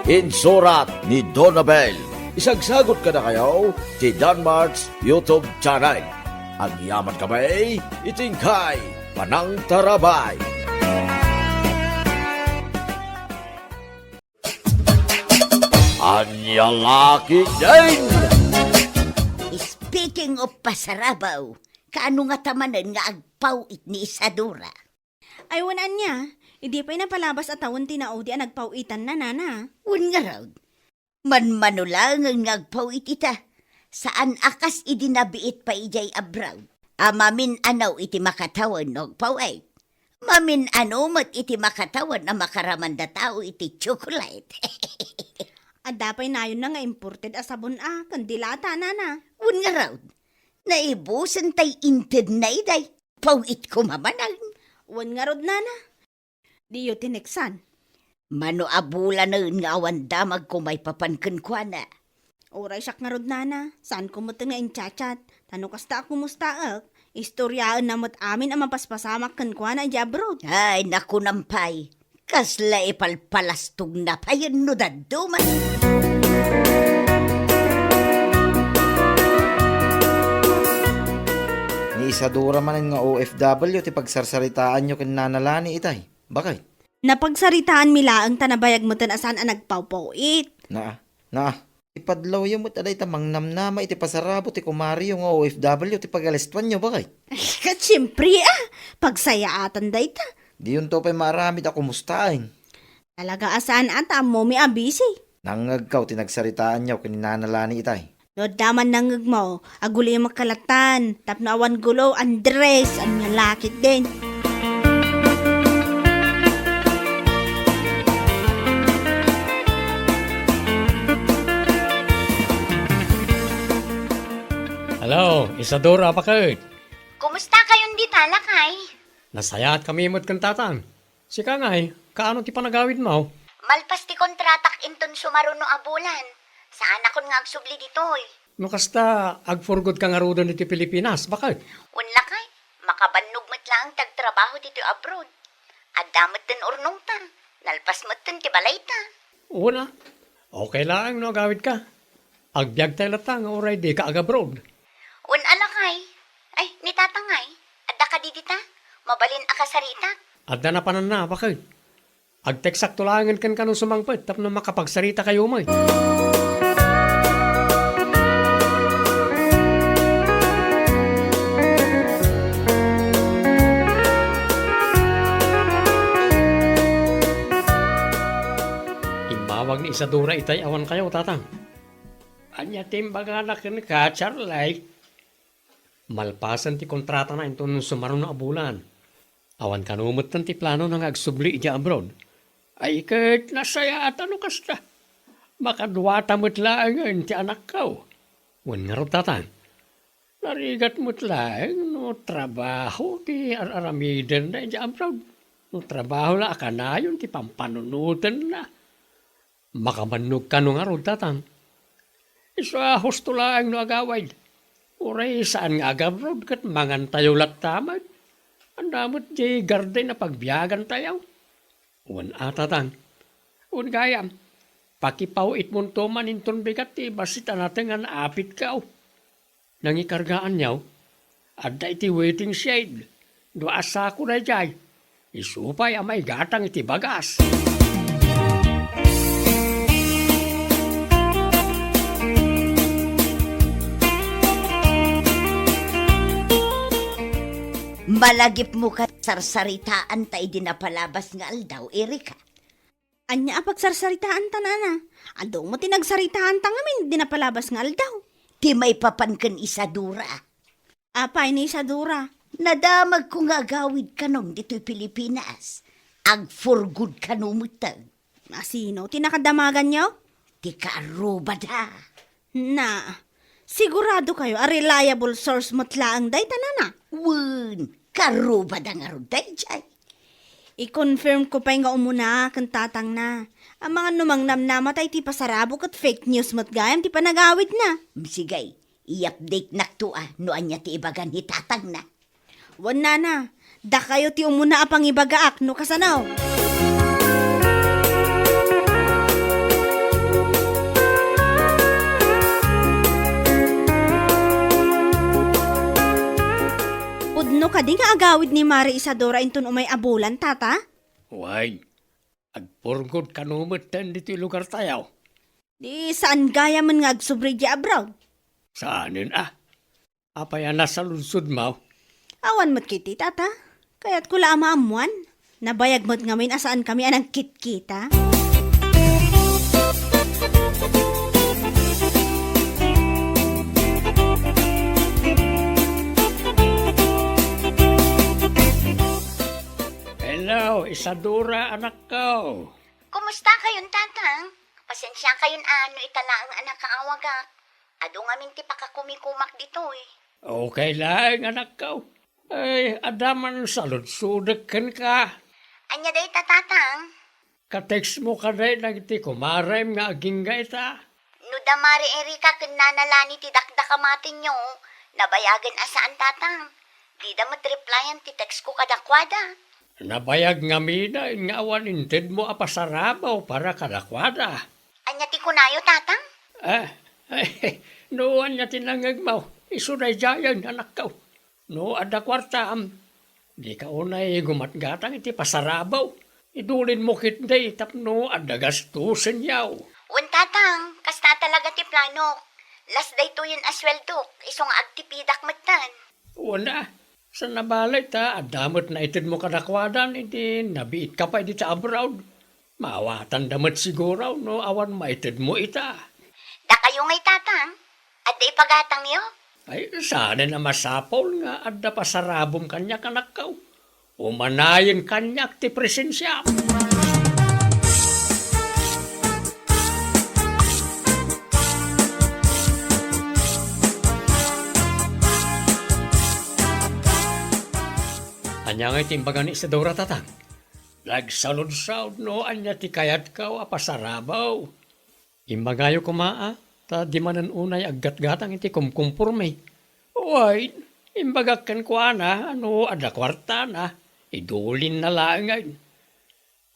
Insurat ni Donabel. Isagsagut kadakayo ti Danmart's YouTube channel. Agyamankami iti inkay panangtarabay. Ania la ketdin! Speaking of pasarabaw, kaano ngata manen nga agpaw-it ni Isadora? Ay, wen ania, idi pay napalabas a tawen ti naudi a nagpaw-itanna, nana. Wen ngarud, manmano laengen nga agpaw-it ita. Saan a kas idi nabiit pay idiay abroad a mamin-ano iti makatawen no agpaw-it. Mamin-ano met iti makatawen a makaramanda tao iti tsokolate. Adda pay nayonna nga imported a sabon a, ken dilata, nana. Wen ngarud, naibusen tay intedna idiay. Paw-it koma manen. Wen ngarud, nana. Diyo tineksan. Mano a bulanen nga awan damagko maipapan kenkuana. Uray siak ngarud, nana, saanko met nga inchat-chat. Ta no kasta a kumustaek, istoryaenna met amin a mapaspasamak kenkuana idiay abroad. Ay, nakunam pay. Kasla ipalpalastogna payen no dadduma. Ni Isadora manen nga O F W ti pagsarsaritaanyo ken Nana Lani itay. Bakit? Napagsaritaanmi laeng ta nabayag meten a saan a nagpawpaw-it. Naa, naa. Ipadlawyo met a dayta mangnamnama iti pasarabo ti kumariyo nga O F W ti pagalistuanyo, bakit? Ket siempre, ah, pagsayaatan dayta. Diyonto pay maaramid a kumustaen. Talaga a saan a ta ammomi a busy. Nangngegko ti nagsaritaanyo ken ni Nana Lani itay. No adda man nangngegmo, agulimek ka latan, tapno awan gulo, Andres, ania la ketdin. Hello, Isadora, bakit? Kumusta kayon dita, lakay? Nasayaat kami met ken tatang. Sika ngay, kaano ti panagawidmo? Malpas ti kontratak inton sumaruno a bulan. Saanakon nga agsubli ditoy. No kasta, agpurgod ka ngaruden iti Pilipinas, bakit? Wen lakay, makabannog met laeng ti agtrabaho ditoy abroad. Adda metten urnongta, nalpas metten ti balayta. Wen a, okay laeng no agawidka. Agbiagtay latta nga uray dika agabroad. Wen a lakay. Ay, ni tatang ngay, adda kadi dita? Mabalin a kasaritak? Adda napananna, bakit? Agteksakto laengen kenka no sumangpet tapno makapagsaritakayo met. Immawag ni Isadora itay awan kayo, tatang. Ania ti imbagana kenka, Charley? Malpasen ti kontratana inton sumaruno a bulan. Awan kano metten ti planona nga agsubli idiay abroad. Ay, ket nasayaat no kasta. Makaduata met laengen ti anakko. Wen ngarud, tatang, narigat met laeng no trabaho ti ar-aramidenna idiay abroad. No trabaho la a kanayon ti pampanunotenna. Makabannog kano ngarud, tatang? Isu a husto laeng no agawid. Uray saan nga agabroad ket mangantayo latta met. Ania met diay garden a pagbiagantayo? Wen a, tatang. Wen gayam, pakipaw-itmonto man inton bigat ti bassit a natengan a apitko. Nangikargaanyo, adda iti waiting shed. Dua a sako daydiay. Isu pay a maigatang iti bagas. Malagipmo ket sarsaritaanta idi napalabas nga aldaw, Erika. Ania a pagsarsaritaanta, nana? Adu met ti nagsaritaanta ngamin idi napalabas nga aldaw. Ti maipapan ken Isadora. Apay ni Isadora? Nadamagko nga agawid kanon ditoy Pilipinas. Agpurgod kano metten. A, sino ti nakadamaganyo? Ti kaarrubada. Na, sigurado kayo a reliable source met laeng dayta, nana? Wen, kaarrubada ngarud daydiay. I-confirm ko pay nga umuna ken tatangna. Amangan no mangnamnama ta iti pasarabo ket fake news met gayam ti panagawidna. Sige, i-update nakto a no ania ti ibaga ni tatangna. Wen, nana, dakayo ti umuna a pangibagaak no kasano. Pudno kadi nga agawid ni Mari Isadora inton umay a bulan, tata? Wen, agpurgod kano metten ditoy lugartayo. Di saan gayamen nga agsubli idiay abroad? Saanen a. Apay a nasaludsodmo? Awan met ketdi, tata. Kayatko la a maammoan. Nabayag met ngamin a saankami a nagkitkita. Hello, Isadora, anakko. Kumusta kayon, tatang? Pasensia kayon a no ita laeng a nakaawagak. Adu ngamin ti pakakumikumak ditoy. Okay laeng, anakko. Ay, adda man saludsodek kenka. Ania dayta, Tatang? Ka-text mo kadi dagiti kumarem nga agingga ita? No da Mari Erika ken Nana Lani ti dakdakamatenyo, nabayagen a saan, Tatang. Dida met replyan ti text ko kadakuada. Nabayag ngamin nga awan intedmo a pasarabaw para kadakuada. Ania ti kunayo, Tatang? Ah, no ania ti nangngegmo, isu daydiayen, anakko. No adda kuartam, dika unay gumatgatang iti pasarabaw. Idulinmo ketdi tapno adda gastusenyo. Wen, Tatang, kasta talaga ti planok. Las daytoyen a sueldok, isu nga agtipidak metten. Wen a, saan a bale ta adda met naitedmo kadakuada idi nabiitka pay dita abroad. Maawatanda met siguro no awan maitedmo ita. Dakayo ngay, Tatang, adda ipagatangyo? Ay, saanen a masapul nga adda pasarabom kaniak, anakko. Umanayen kaniak ti presensiam. Ania ngay ti imbaga ni Isidora, Tatang? Nagsaludsod no ania ti kayatko a pasarabaw. Imbagayo koma a, ta di manen unay aggatgatang iti kumkumporme. Wen, imbagak kenkuana a no adda kuartana, idulinna laengen.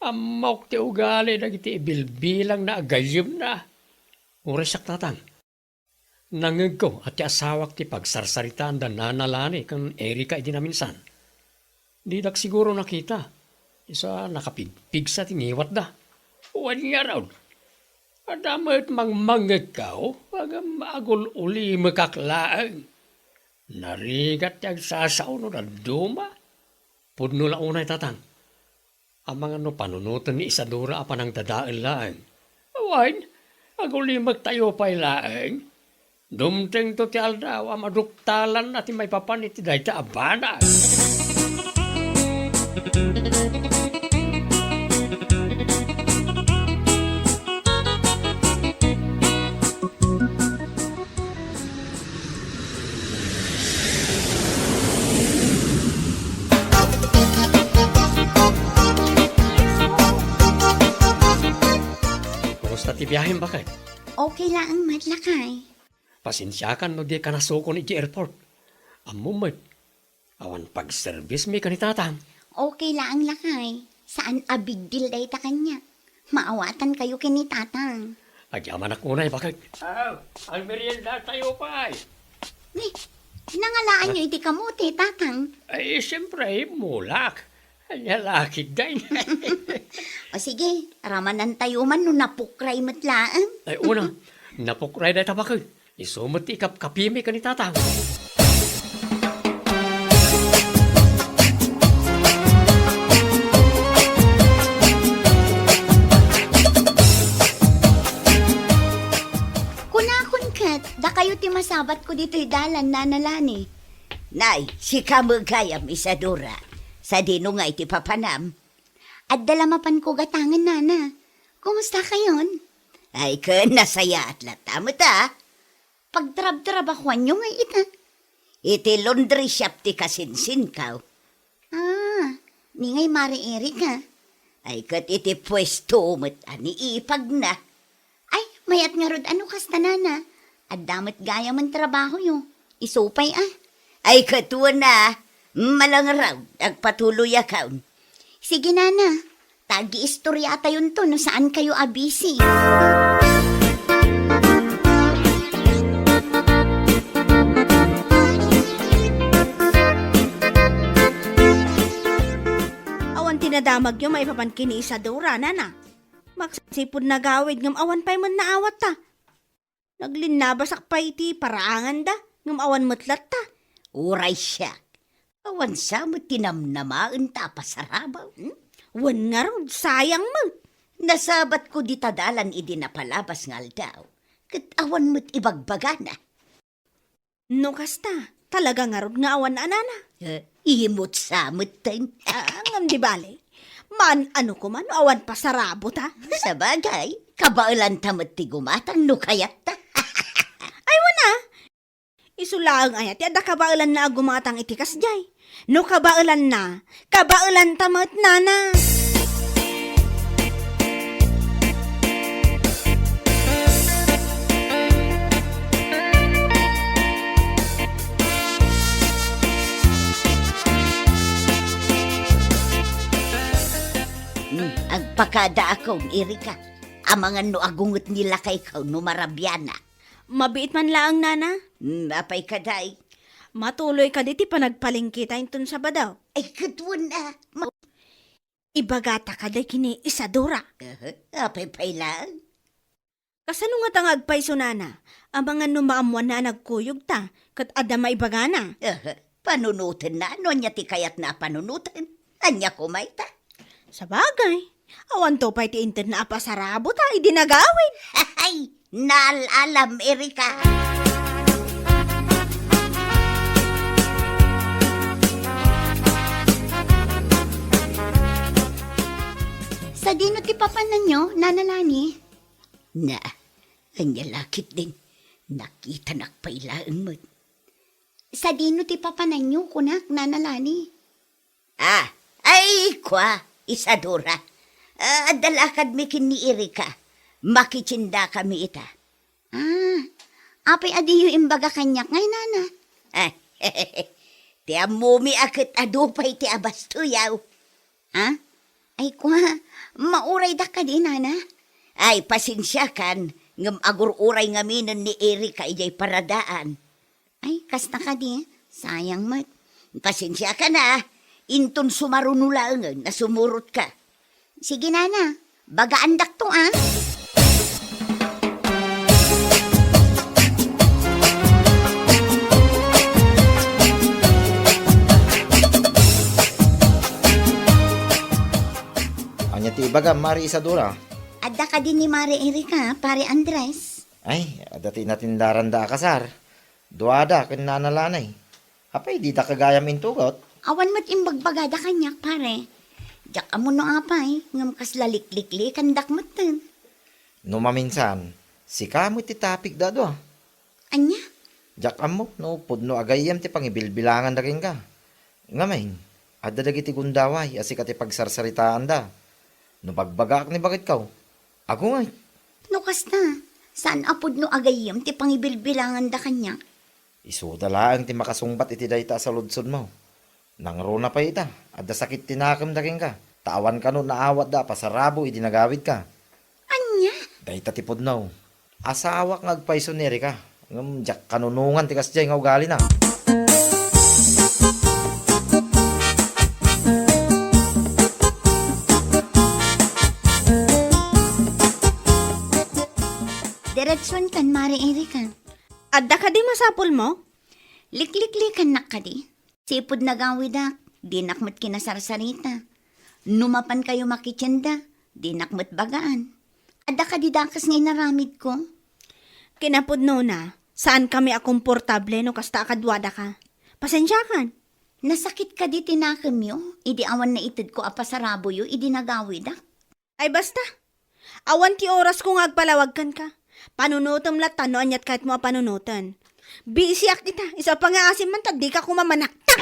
Ammok ti ugali dagiti ibilbilangna a gayyemna. Uray siak, Tatang. Nangngegko a ti asawak ti pagsarsaritaanda Nana Lani ken Erika idi naminsan. Didak siguro nakita. Isu a nakapigpigsa ti ngiwatda. Wen ngarud, adda met mangmangngegko, ngem agul-ulimekak laeng. Narigat ti agsasao no dadduma. Pudno la unay, Tatang. Amangan no panunoten ni Isadora a panangdadael laeng. Wen, agulimektayo pay laeng. Dumtengto ti aldaw a maduktalanna ti maipapan iti dayta a banag. Kumusta ti biahem, baket? Okay laeng met, lakay. Pasensiakan no dika nasukon idiay airport. Ammom met, awan pagserbismi ken ni Tatang. Okay laeng, lakay. Saan a big deal dayta kaniak. Maawatankayo ken ni Tatang. Agyamanak unay, baket. Aw, agmeriendatayo pay. Ni, nangalaanyo iti kamote, Tatang? Ay, siyempre, mulak. Ania la ketdin? O sige, ramanantayo man no napukray met laeng. Ay, una, napukray dayta, baket. Isu met ti ikapkapimi ken ni Tatang. Kunakon ket, dakayo ti masabatko ditoy dalan, Nana Lani. Nay, sika met gayam, Isadora. Sadino ngay ti papanam? Adda la mapanko gatangen, Nana. Kumusta kayon? Ay, ken nasayaat latta met a. Pagtrabtrabahoanyo ngay ita? Iti laundry shop ti kasinsinko. Ah, ni ngay Mari Erika? Ay, ket iti puesto met a ni ipagna. Ay, mayat ngarud a no kasta, Nana. Adda met gayamen trabahoyo. Isu pay a. Ay, ket wen a. Malangraw, agpatuloyakon. Sige, Nana. Ta agiistoriatayonto no saankayo a busy. Awan ti nadamagyo maipapan ken ni Isadora, Nana. Maksipud nagawid ngem awan pay met naawatta. Naglinnabasak pay iti paraanganda, ngem awan met latta. Uray siak, awan sa met ti namnamaenta a pasarabaw. Hmm? Wen ngarud, sayang met. Nasabatko dita dalan idi napalabas nga aldaw, ket awan met ibagbagana. No kasta, talaga ngarud nga awan a nana. Eh, imot sa metten. Ah, ngem di bale. Maan-ano koma no awan pasarabota? Sabagay, kabaelanta met ti gumatang no kayatta. Ay, wen a. Isu laeng aya ti adda kabaelanna a gumatang iti kasdiay. No kabaelanna, kabaelanta met, nana. Pakadaakon, Erika. Amangan no agunget ni lakayko no marabianak. Mabiit man laeng, nana. Hmm, apay kadi? Matuloy kadi ti panagpalengketa inton Sabado? Ay, ket wen a. Ma- Ibagata kadi ken ni Isadora. Aha, apay pay laeng? Kasano ngata nga agpayso, nana? Amangan no maammoanna a nagkuyogta, ket adda maibagana. Aha, panunotenna, no ania ti kayatna a panunoten? Ania koma ita? Sabagay, awanto pay ti intedna a pasarabota idi nagawid. Ay, naal-alam, Erika. Sadino ti papananyo, Nana Lani? Na, ania la ketdin, nakitanak pay laeng met. Sadino ti papananyo, kunak, Nana Lani? Ah, ay, kua, Isadora. Ah, adda lakadmi ken ni Erika. Makitiendakami ita. Ah, apay a diyo imbaga kaniak ngay, nana? Ah, ti ammomi a ket adu pay ti abastoyaw. Ah? Ay, kua, mauraydak kadi, nana? Ay, pasensiakan, ngem agur-uray ngaminen ni Erika idiay paradaan. Ay, kasta kadi, sayang met. Pasensiakan a, inton sumaruno laengen a sumurotka. Sige, nana, bagaandakto, a. Ania ti ibagam, Mari Isadora? Adda kadi ni Mari Erika, Pare Andres? Ay, adda ti natindaranda a kasar. Duada ken Nana Lani. Apay, dida gayam intugot? Awan met imbagbagada kaniak, pare. Diak ammo no apay, ngem kasla likliklikandak metten. No maminsan, sika met ti tapigda a dua. Ania? Diak ammo no pudno a gayyem ti pangibilbilanganda kenka. Ngamin, adda dagiti gundaway a sika ti pagsarsaritaanda. No bagbagaak ni baketko, agunget. No kasta, saan a pudno a gayyem ti pangibilbilanganda kaniak. Isuda laeng ti makasungbat iti dayta a saludsodmo. Nangruna pay ita, adda sakit ti nakemda kenka, ta awan kano naawatda a pasarabo idi nagawidka. Ania? Dayta ti pudno. Asawak nga agpayso ni Erika, ngem diak kanunongan ti kasdiay nga ugalina. Diretsuenkan, Mare Erika. Adda kadi masapulmo? Likliklikannak kadi. Sipud nagawidak, dinak met kinasarsarita. No mapankayo makitienda, dinak met bagaan. Adda kadi dakes nga inaramidko? Kinapudnona, saankami a komportable no kasta a kaduadaka. Pasensiakan. Nasakit kadi ti nakemyo idi awan naitedko a pasaraboyo idi nagawidak? Ay, basta. Awan ti orasko nga agpalawag kenka. Panunotem latta no aniat kayatmo a panunoten. Bisiak ita, isu a pangngaasim man ta dika koma manaktak.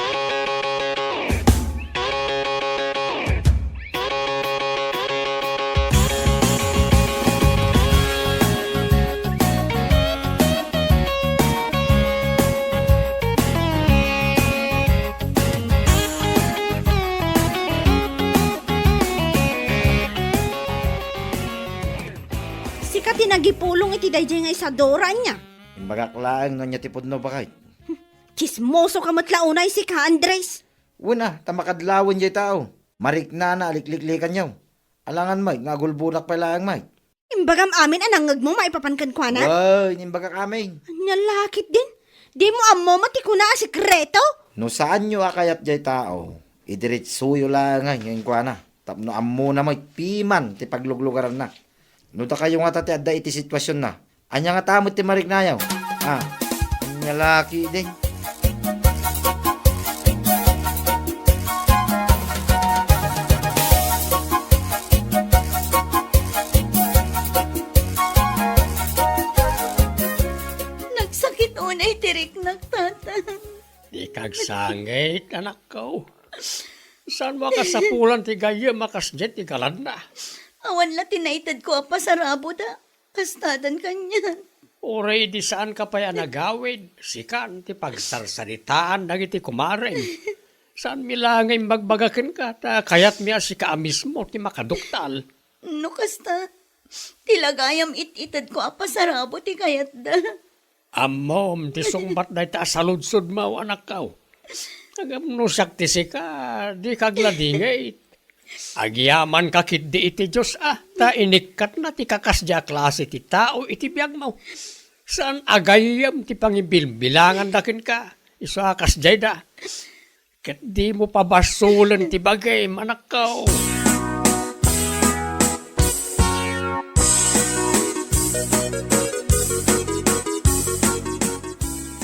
Sika ti nagipulong iti daydiay nga Isadora, ania? Imbagak laeng no ania ti pudno, baket. Tsismoso ka met la unay, sika, Andres. Wen a, ta makadlawen jay tao. Mariknana a likliklikanyo. Alangan met nga agulbonak pay laeng met. Imbagam amin a nangngegmo maipapan kenkuana? Wen, imbagak amin. Ania la ketdin? Dimo ammo met ti kuna a sekreto? No saanyo a kayat jay tao, idiretsoyo laeng kenkuana tapno ammona met piman ti pagluglugaranna. No dakayo ngata ti adda iti situasionna, ania ngata met ti mariknayo? Ah, ania la ketdin? Nagsakit unay ti riknak, Tatang. Dika agsangit, anakko. Saanmo a kasapulan ti gayyem a kasdiay ti galanna? Awan la ti naitedko a pasaraboda. Kastadan kanian. Uray idi saanka pay a nagawid, sikan ti pagsarsaritaan dagiti kumarem. Saanmi la nga imbagbaga kenka, ta kayatmi a sika a mismo ti makaduktal. No kasta, ti lagayam it-itedko a pasarabo ti kayatda. Ammom ti sungbat dayta a saludsodmo, anakko. Ngem no siak ti sika, dika agladingit. Agyamanka ketdi iti Dios a, ta inikkatna ti kakasdiay a klase ti tao iti biagmo. Saan a gayyem ti pangibilbilanganda kenka, isu a kasdiayda. Ket dimo pabasolen ti bagim, anakko.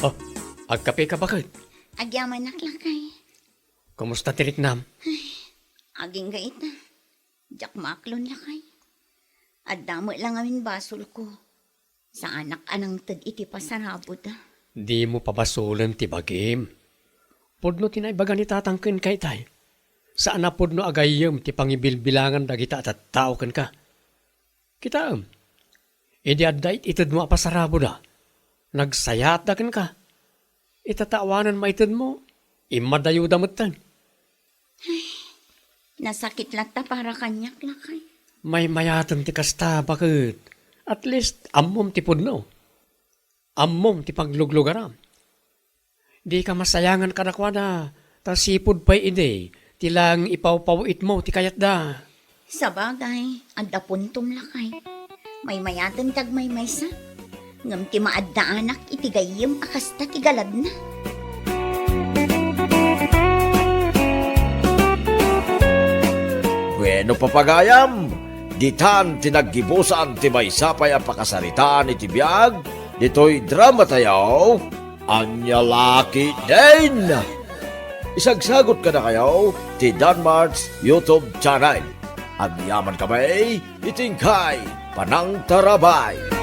Oh, agkapeka, baket? Agyamanak, lakay. Kumusta ti riknam? Agingga ita. Diak maaklon, lakay. Adda met la ngamin basolko. Saanak a nangted iti pasaraboda. Dimo pabasolen ti bagim. Pudno ti naibaga ni tatang kenka itay. Saan a pudno a gayyem ti pangibilbilangan dagita a tattao kenka. Kitaem, idi adda it-itedmo a pasaraboda, nagsayaatda kenka. Ita ta awanen maitedmo, immadayoda metten. Nasakit latta para kaniak, lakay. Maymayaten ti kasta, baket. At least, ammom ti pudno. Ammom ti pagluglugaram. Dika masayangan kadakuada, ta sipud pay idi, ti laeng ipawpawitmo ti kayatda. Sabagay, adda puntom, lakay. Maymayaten ti agmaymaysa. Ngem ti maaddaanak iti gayyem a kasta ti galadna. Bueno, papagayam, ditan ti naggibusan ti maysa pay a pakasaritaan iti biag ditoy dramatayo, Ania La Ketdin. Isagsagut kadakayo ti Danmart's YouTube channel. Agyaman kami iti inkay panangtarabay.